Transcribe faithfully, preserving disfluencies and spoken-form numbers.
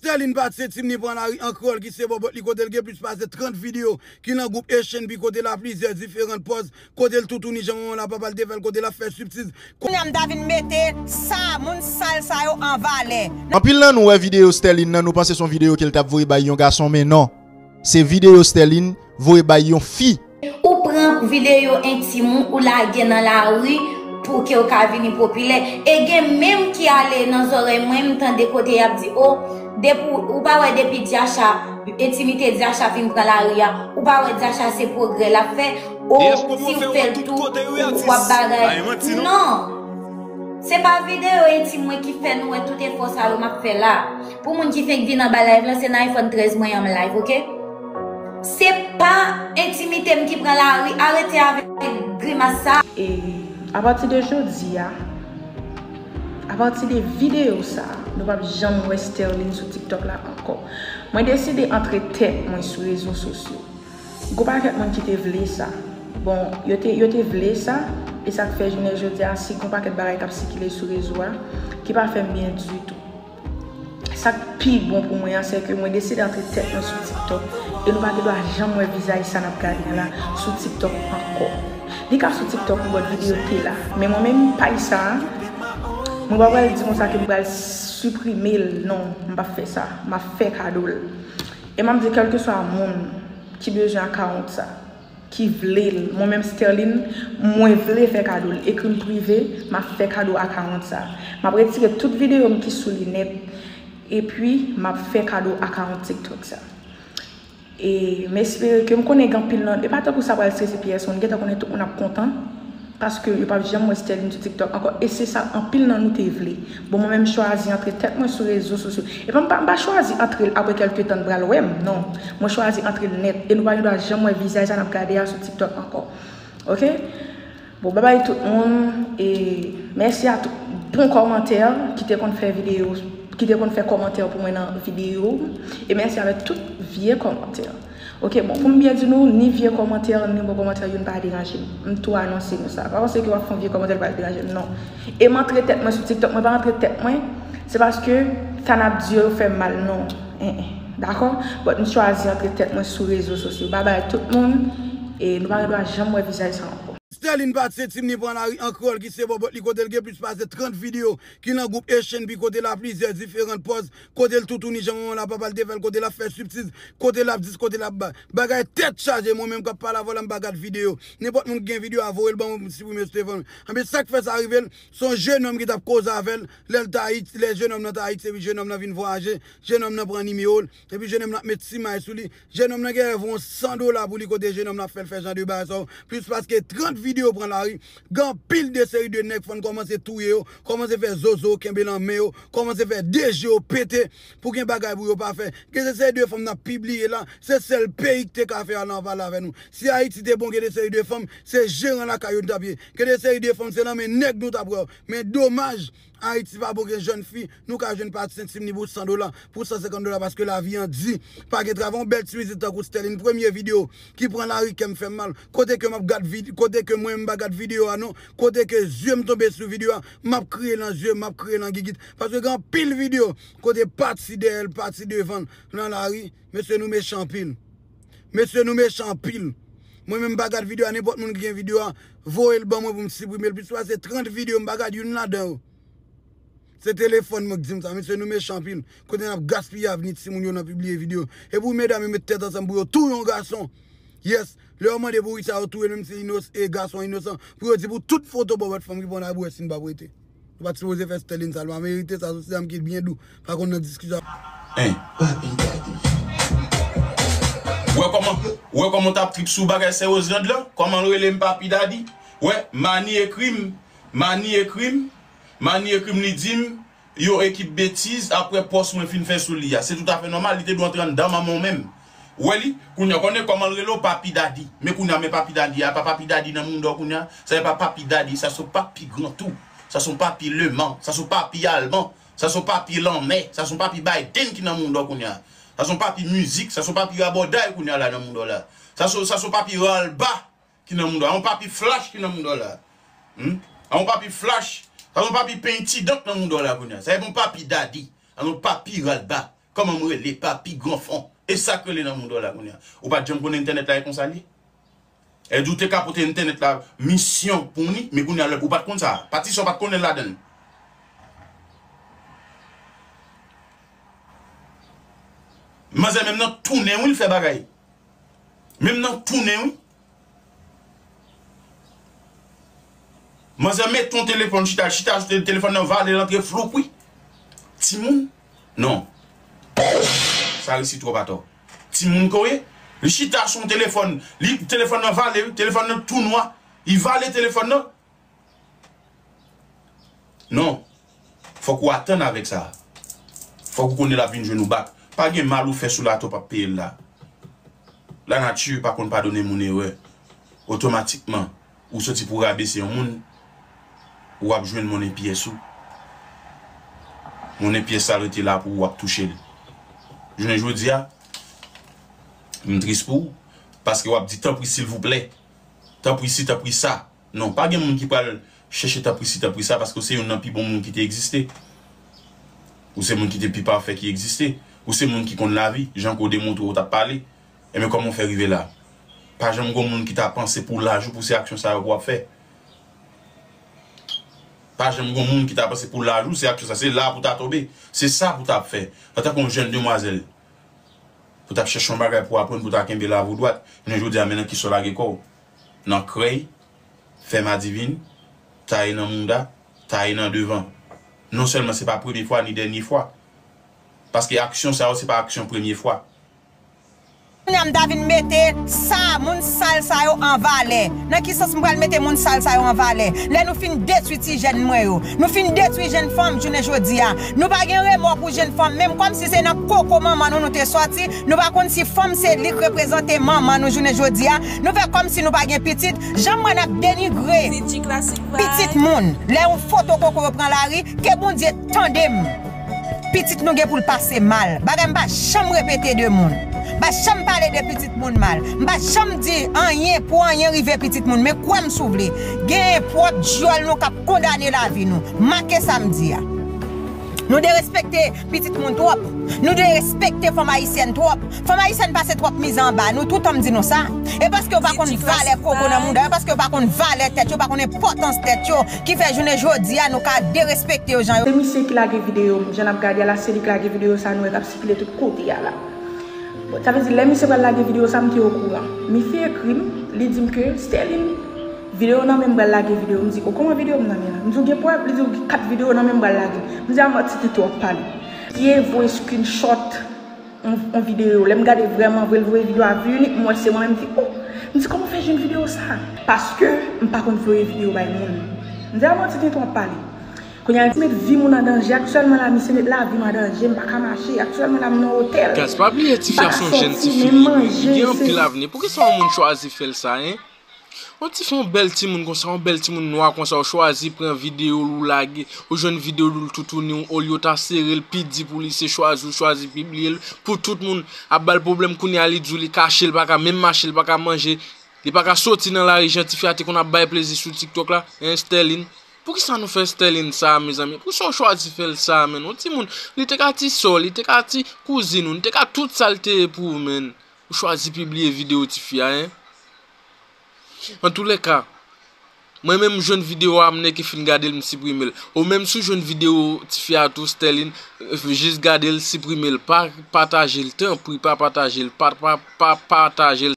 Sterline pati Sentimni pran lari an kreyòl ki se bòbòt li kote l gen plis pase trant videyo ki nan gwoup Echenpi kote l a plizyè diferan pòz kote l toutouni jan manman l a papa l te fè l kote l ap fè striptiz. Kounye a m ta vin mete sa moun sal sa yo an valè. Anpil nan nou wè videyo Sterline nan, nou panse se yon videyo ke l t ap voye bay yon gason, men non. Se videyo Sterline voye bay yon fi. Ou pran videyo entim ou, ou lage nan lari pou ke w ka vini popilè. E gen menm ki ale nan zòrèy mwen, m tande kote y ap di, o, depi w, ou pa wè depi Dyacha, entimite Dyacha fin pran lari a, ou pa wè Dyacha se pwogrè l ap fè, o, si w fè l tou, w ap bagay. Non! Se pa videyo entim mwen ki fè nou wè tout efò sa yo m ap fè la. Pou moun ki fenk vin anba live lan, se nan iPhone trèz mwen an m live, oke? Se pa entimite m ki pran lari, arete avèk grimas sa. E apati de jodi a, apati de videyo sa, nou p ap janm wè Sterline sou TikTok la ankò. Mwen deside antre tèt mwen sou rezo sosyo. Gon pakèt moun ki te vle sa. Bon, yo te, yo te vle sa, e sa k fè jounen jodi a, si gon pakèt bagay k ap sikile sou rezo a, ki pa fè m byen ditou. Sa k pi bon pou mwen an, se ke mwen deside antre tèt mwen sou TikTok, e nou pa gen dwa janm wè vizaj sa n ap gade an la sou TikTok ankò. Li ka sou TikTok pou bòt videyo te la, men mwen menm paj sa a, mwen pa pral di konsa ke m pral siprime l, non, m p ap fè sa, m ap fè kado l. E m ap di kèlkeswa moun ki bezwen akawont sa, ki vle l, mwen menm Sterline, mwen vle fè kado l. Ekri m prive, m ap fè kado akawont sa. M ap retire tout videyo m ki sou li nèt, epi m ap fè kado akawont TikTok sa. E m espere ke m konnen gen anpil nan, e pa tankou sa pral strese pyès moun, gentan konnen tout moun ap kontan. Paske yo p ap janm wè Sterline sou TikTok ankò. E se sa anpil nan nou te vle. Bon, mwen menm m chwazi antre tèt mwen sou rezo sosyo. E pa m pa, m pa chwazi antre l apre kèlke tan n pral wè m. Non. Mwen chwazi antre l nèt. E nou pa gen dwa janm wè vizaj sa n ap gade a sou TikTok ankò. Oke? Bon, babay tout moun. E mèsi a tout bon kòmantè ki te konn fè videyo, ki te konn fè kòmantè pou mwen nan videyo. E mèsi avèk tout vye kòmantè. Oke, bon, pou m byen di nou, ni vye kòmantè, ni bon kòmantè, youn pa deranje m. M tou anonse nou sa. Pa panse ke w ap fè yon vye kòmantè, l pral deranje m, non. E m antre tèt mwen sou TikTok, mwen pa antre tèt mwen, se paske sa n ap di yo, yo fè m mal, non. En, en. Dakò? But m chwazi antre tèt mwen sou rezo sosyo. Babay tout moun, e nou pa gen dwa janm wè vizaj sa ankò. Sterline pati Sentimni pran lari an kreyòl ki se bòbòt li kote l gen plis pase trant videyo ki nan gwoup Echenpi kote l a plizyè diferan pòz, kote l toutouni jan manman l a papa l te fè l, kote l ap fè striptiz, kote l ap dis, kote l ap ba. Bagay tèt chaje, mwen menm k ap pale avè w la m pa gad videyo. Nenpòt moun ki gen videyo a voye l ban mwen pou m siprime l sou telefòn. Anben sa k fè sa rive l, se yon jenòm ki t ap koze avè l, lè l t Ayiti, lè jenòm nan t Ayiti, epi jenòm nan vin vwayaje, jenòm nan pran nimewo l, epi jenòm nan ap met ti may sou li, jenòm nan genlè voye yon san dola pou li kote jenòm nan ap fè l fè jan de bagay sa yo. Plis paske trant videyo pran lari, gen anpil de seri de nèg fann kòmanse touye yo, kòmanse fè zozo kenbe nan men yo, kòmanse fè de je yo pete pou gen bagay pou yo pa fè. Gen de seri de fanm n ap pibliye la, se sèl peyi ki te ka fè a nan pale avè nou. Si Ayiti te bon, gen de seri de fanm, se jeran lakay yo nou t ap ye. Gen de seri de fanm, se nan men nèg nou t ap wè yo. Men domaj, Ayiti pa bon, gen jèn fi, nou ka jwenn pati Sentimni pou san dola, pou san senkant dola, paske lavi an di. Pa gen travay, yon bèl ti mizik tankou Sterline, premye videyo ki pran lari, kè m fè m mal. Kote ke m ap gad vid-, kote ke mwen m pa gad videyo a non, kote ke zye m tonbe sou videyo a, m ap kriye nan zye, m ap kriye nan gigit. Paske gen anpil videyo kote pati dèyè l, pati devan l nan lari, mesye nou mechan anpil. Mesye nou mechan anpil. Mwen menm m pa gad videyo a, nenpòt moun ki gen videyo a, voye l ban mwen pou m siprime l. Plis pase trant videyo m pa gad youn ladan yo. Se telefòn mwen k di m sa, mesye nou mechan anpil. Kote n ap gaspiye avni timoun yo nan pibliye videyo. E pou medam yo met tèt ansanm pou yo touye yon gason. Yes, lè yo mande poukisa yo touye l, menm si inos-, e gason inosan, pou yo di pou tout foto bòbòt fanm ki pran nan bwè si n pa prete. Ou pa t sipoze fè Sterline sa, l pa merite sa, se yon dam ki byen dou, pa konn nan diskisyon. Hein. Papi Daddy. Ou wè kòman, ou wè kòman w t ap trip sou bagay sè Roselande lan? Kòman l rele m Papi Daddy? Wè, Mani ekri m, Mani ekri m, Mani ekri m, li di m, yon ekip betiz, apre pòs mwen fin fè sou li a. Se toutafè nòmal, li te dwe antre anndan manman w menm. Ou wè li? Kounye a, konnen kòman l rele w, Papi Daddy. Men kounye a, men Papi Daddy a, pa Papi Daddy nan mouda w kounye a. Sa se pa Papi Daddy, sa se yon papi gran tou. Sa se yon papi leman, sa se yon papi alman, sa se yon papi lanmè, sa se yon papi Biden ki nan mouda w kounye a. Sa se yon papi mizik, sa se yon papi rabòday kounye a la nan mouda w la. Sa se, sa se yon papi ralba ki nan mouda w la. Yon papi flach ki nan mouda w la. Hmm? Yon papi flach. Sa se yon papi penti dank nan mouda w la kounye a. Sa se yon papi Daddy. Sa se yon papi ralba. Kòman m rele? Papi Granfon. E sa k rele nan mond la kounye a. Ou pa t janm konnen entènèt la e konsa l ye? Èdi ou te ka pote entènèt la misyon pou ni, men kounye a lè ou pa t konn sa. Pati sa ou pa t konnen l ladan l. Manzè menm nan tounen wi l fè bagay. Menm nan tounen wi. Manzè mete yon telefòn chita, chita sou te- telefòn nan vale l antre floup wi. Timoun? Non. Sa resi twòp atò. Timoun ke w ye? Li chita sou yon telefòn, li telefòn nan vale wi, telefòn nan tou nwa. Li vale telefòn nan. Non. Fòk ou atann avèk sa. Fòk ou konnen l ap vin jwenn ou bak. Pa gen mal ou fè sou latè ou p ap peye l la. Lanati pa konn padone moun erè. Otomatikman, ou soti pou w rabese yon moun, ou ap jwenn monnen pyès ou. Monnen pyès sa rete la pou ou, w ap touche l. Jounen jodi a, m tris pou ou, paske w ap di tanpri silvouplè, tanpri si, tanpri sa. Non, pa gen moun ki pral chèche tanpri si, tanpri sa, paske w se youn nan pi bon moun ki te egziste. Ou se moun ki te pi pafè ki egziste. Ou se moun ki konn lavi, jan ke w demontre w t ap pale. Ebyen, kòman w fè rive la? Pa janm gon moun ki ta panse pou laj ou, pou se aksyon sa yo pou w ap fè. Pa janm gon moun ki ta panse pou laj ou, se aksyon sa, se la pou w ta tonbe. Se sa pou w ta ap fè. Antanke yon jèn demwazèl, pou w t ap chèche yon bagay pou w aprann, pou w ta kenbe lavi w dwat. Jounen jodi a, men nan kisa w lage kò w. Nan krèy, fè madivin, taye nan mouda, taye nan devan. Non sèlman se pa premye fwa ni dènye fwa. Paske aksyon sa yo se pa aksyon premye fwa. Kounye a m ta vin mete sa, moun sal sa yo an valè. Nan ki sans m pral mete moun sal sa yo an valè? Lè nou fin detwi ti jèn mwen yo, nou fin detwi jèn fanm jounen jodi a. Nou pa gen remò pou jèn fanm, menm kòmsi se nan koko manman nou nou te sòti, nou pa konn si fanm se li k reprezante manman nou jounen jodi a. Nou fè kòmsi nou pa gen pitit, jan m wè n ap denigre pitit moun. Lè yon foto koko yo pran lari, ke Bondye tande m. Pitit nou gen pou l pase mal. Bagay m pa janm repete de moun. M pa janm pale de pitit moun mal. M pa janm di anyen pou anyen rive pitit moun. Men kwè m si w vle. Gen pwòp dyòl nou k ap kondane lavi nou. Make sa m di a. Nou derespekte pitit moun twòp. Nou derespekte fanm ayisyèn twòp. Fanm ayisyèn pase twòp mizè anba. Nou toutan m di nou sa. E paske yo pa konn valè koko nan mouda yo, paske yo pa konn valè tèt yo, pa konn enpòtans tèt yo, ki fè jounen jodi a nou ka derespekte yo jan yo. Se misye ki lage videyo m, jan n ap gade a la, se li ki lage videyo sa nou wè k ap sikile tout kote a la. Bon, sa vle di, lè misye pral lage videyo sa, m te okouran. Misye ekri m, li di m ke, Sterline, videyo nan men m pral lage videyo. M di, o, kòman videyo m nan men an? M di, ou gen prèv? Li di, ou gen kat videyo nan men m pral lage. M di, a manti, li twòp pale. Misye voye screenshot yon, yon videyo. Lè m gade vrèman vre, l voye videyo a vi inik, m wè se mwen menm, m di, o! M di, kòman w fè jwenn videyo sa? Paske m pa konn voye videyo bay moun. M di, a manti, li twòp pale. Kounye a, li met vi moun an danje. Aktyèlman la, misye met lavi m an danje. M pa ka mache. Aktyèlman la, m nan otèl. Gaz, pa bliye tifi a se yon jèn tifi li ye. Li gen anpil avni. Poukisa yon moun chwazi fè l sa, en? Yon tifi, yon bèl timoun konsa, yon bèl timoun nwa konsa, ou chwazi pran videyo l ou lage, ou jwenn videyo l ou l toutouni w, olye w ta sere l, pi di pou li se chwazi ou chwazi pibliye l, pou tout moun ap ba l pwoblèm, kounye a li di w li kache, li pa ka menm mache, li pa ka manje, li pa ka soti nan lari jan tifi a te konn ap bay plezi sou TikTok la, en, Sterline. Poukisa nou fè Sterline sa, mezanmi? Poukisa w chwazi fè l sa, menn? Yon timoun, li te ka ti sè w, li te ka ti kouzin ou, li te ka tout sa l te ye pou ou, menn. Ou chwazi pibliye videyo tifi a, en? Antoulèka, mwen menm m jwenn videyo a, m nèke fin gade l, m siprime l. Ou menm si w jwenn videyo tifi a tou, Sterline, jis gade l, siprime l. Pa pataje l, tanpri, pa pataje l. Pa, pa, pa pataje l.